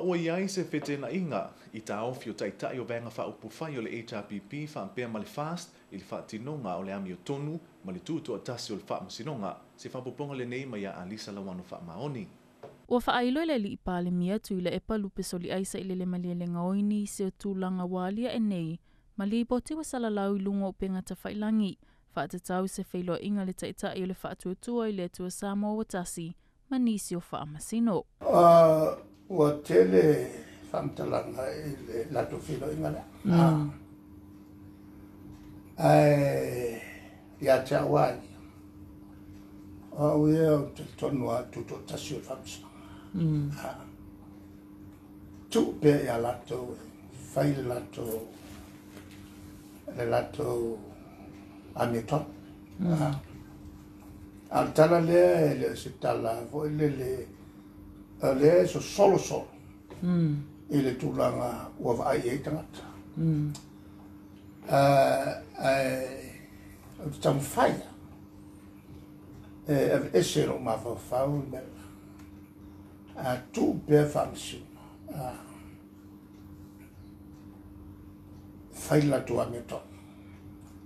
Ua i ai se feteenaiga i taofi o Taitai o Vaega Faaupufai o le HRPP faapea ma le FAST i le faatinoga o le amiotonu ma le tutoatasi o le Faamasinoga. Se faaopoopoga lenei mai ia Alisa Lauano Faamaoni. Ua faailo e le Alii Palemia Tuilaepa Lupesoliai Sailele Malielegaoi nisi o tulaga ua aliae nei ma lipoti ua salalau i luga o upega tafailagi faatatau i se feiloaiga a le Taitai o le Faatuatua i le Atua Samoa ua Tasi ma nisi o Faamasino. Ua tele faamatalaga i le latou feiloaiga lea. Ae ia te au lava ia, o au ia ou te talitonu lava i le tutoatasi o le Faamasinoga. Tuu pea ia latou e fai le latou le latou amiotonu. A o le tala lea e le o se tala foi lele, o lea e sosolo solo i le tulaga ua vaai i ai tagata. Ae ou te taumafai lava e aveese i lou mafaufau le mea lena. A tuu pea faamasino, fai le latou amiotonu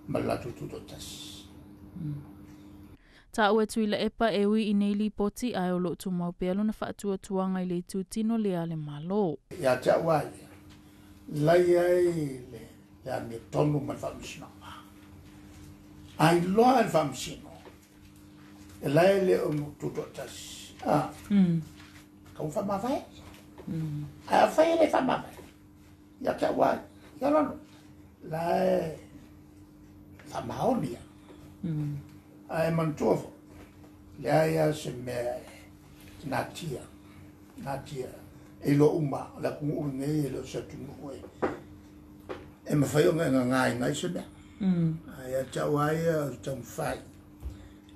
ma le latou tutoatasi. Taua e Tuilaepa e ui i nei lipoti ae o lo o tumau pea lona faatuatuaga i le itutino lea a le Malo. Ia te au lava ia, la e i ai le amiotonu ma le faamasinoga. A iloa e le faamasino, e la e le o tutoatasi, a, tau faamavae. Ae afai e le faamavae, ia te au lava ia, Lano, la e faamaoni lava. Ae manatua foi, leai lava se mea e natia, natia e iloa uma le atunuu lenei e le o se atunuu e mafai ona e gagaina ai se mea. Ae ia te au lava ia o se taumafai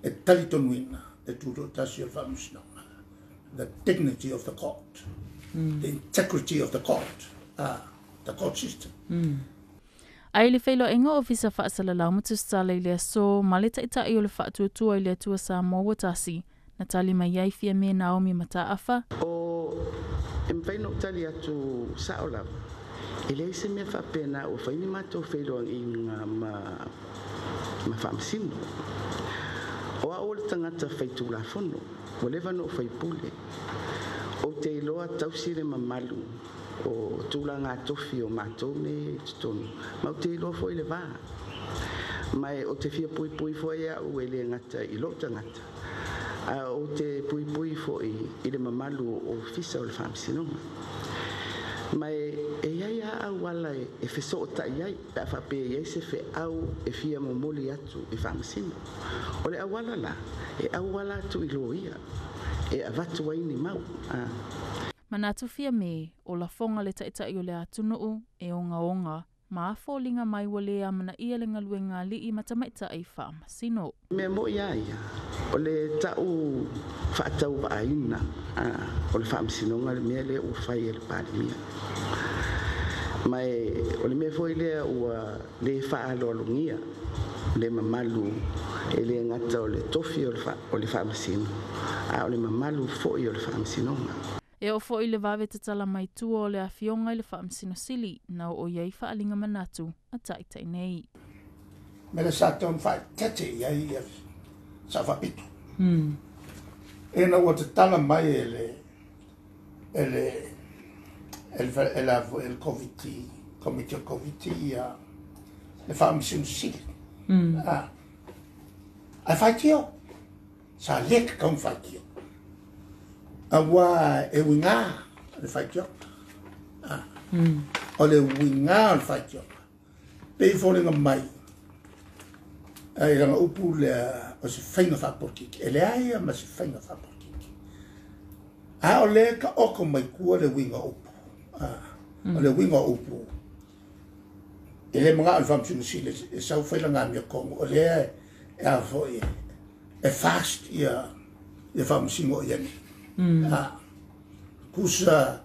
e talitonuina le tutoatasi o le Faamasinoga, the dignity of the court, the integrity of the court, the court system. Ae i le feiloaiga o Ofisa Faasalalau ma Tusitala i le aso ma le Taitai o le Faatuatua i le Atua Samoa ua tasi, na tali mai ai Fiame Naomi Mataafa. O, e mafai ona ou tali atu sao lava, e leai se mea faapena ua fai ni matou feiloaiga ma, ma Faamasino. O au o le tagata faitulafono, ua leva ona ou faipule. Ou te iloa tausi le mamalu o tulaga tofi o matou nei i totonu, ma ou te iloa foi le va. Ma ou te fia puipui foi au e le gata i lou tagata, a ou te puipui foi i le mamalu o ofisa o le Faamasinoga. Ma e i ai lava auala e fesootai ai pe a faapea e i ai se feau e fia momoli atu i Faamasino. O le auala la, e auala atu i loia e avatu ai ni mau. Manatu Fiame, o lafoga le Taitai o le atunuu e ogaoga ma foliga mai ua le amanaia le galuega a alii ma tamaitai faamasino. Mea mo'i a ia, o le ta'u fa'atauva'aina o le Faamasinoga le mea lea ua fai e le Palemia. Ma e o le mea foi lea ua lē fa'aaloalogia le mamalu e lē gata o le tofi o le Faamasino, a o le mamalu fo'i o le Faamasinoga. E oo foi le vave tatala mai tua o le afioga i le Faamasino Sili na oo i ai faaaliga manatu a Taitai nei. Mea lea sa tatau ona faaeteete i ai ia Sao Faapito. Ina ua tatala mai e le e le e le e le e le Koviti, Komiti o le Koviti ia le Faamasino Sili. Ae faitio, sa le tatau ona faitio. Aua e uiga le faitioga. O le uiga o le faitioga. Pei foliga mai ai lana upu lea o se faiga faapolokiki. E leai lava ma se faiga faapolokiki. A o lea e taoto mai tua le uiga o upu. O le uiga o upu, e le manao le Faamasino Sili e sau fai lana amiotonu, o lea e a foi e fast ia Faamasino o i ai nei. Tusa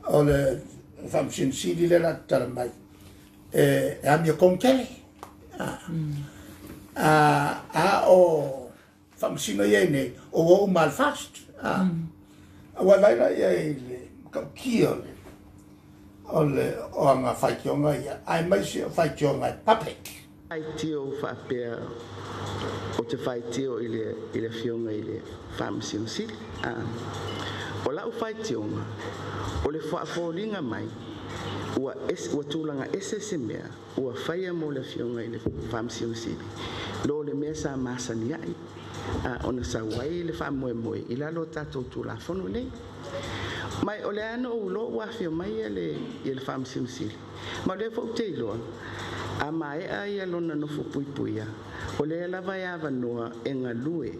o le Faamasino Sili lea o le a tatala mai e amiotonu tele. A o Faamasino i ai nei, o ua uma le fast. Ua vaai la i ai i le matautia o le O le o aga faitioga ia, aemaise o faitioga e public. Faitio faapea o te faitio i le afioga i le Faamasino Sili. O lau faitioga, o le faafoliga mai, ua tulaga ese se mea, ua faia mo le afioga i le Faamasino Sili, lo le mea sa masani ai, ona sau ai le faamoemoe i lalo o tatou Tulafono nei. Mai o le ana o lo ua afio mai ia le Faamasino Sili, ma o lea foi ou te iloa, a maea ia lona nofo puipuia, o lea lava e avanoa e galue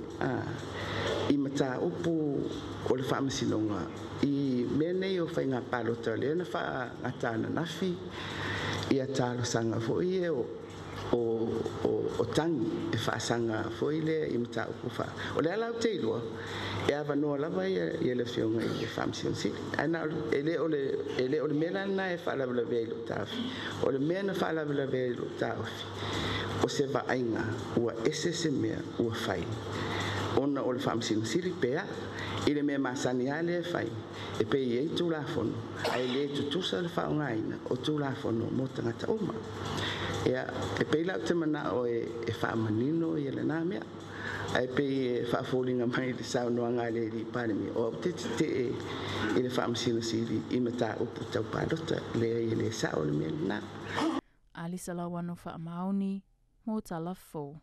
i mataupu o le faamasinoga i mea nei o faiga palota lea na faagata ananafi ia talosaga foi e o tagi e faasaga foi lea i mataupu fa. O lea la ou te iloa, e avanoa lava ia le afioga i le Faamasino Sili. Ae na e le o le mea la lena e faalavelavea i lou taofi. O le mea na faalavelavea i lou taofi, o se vaaiga ua ese se mea ua fai. Ona o le Faamasino Sili pea, i le mea masani lava lea e fai, e pei e i Tulafono, ae le tutusa le faaaogaina o Tulafono mo tagata uma. Ia, e pei la ou te manao e faamanino ia lena mea. Ae pei e faafoliga mai le saunoaga a le alii Palemia, o au te tetee i le Faamasino Sili i mataupu tau palota, leai e le sao le mea lena. Alisa Lauano Faamaoni, mo Tala Fou.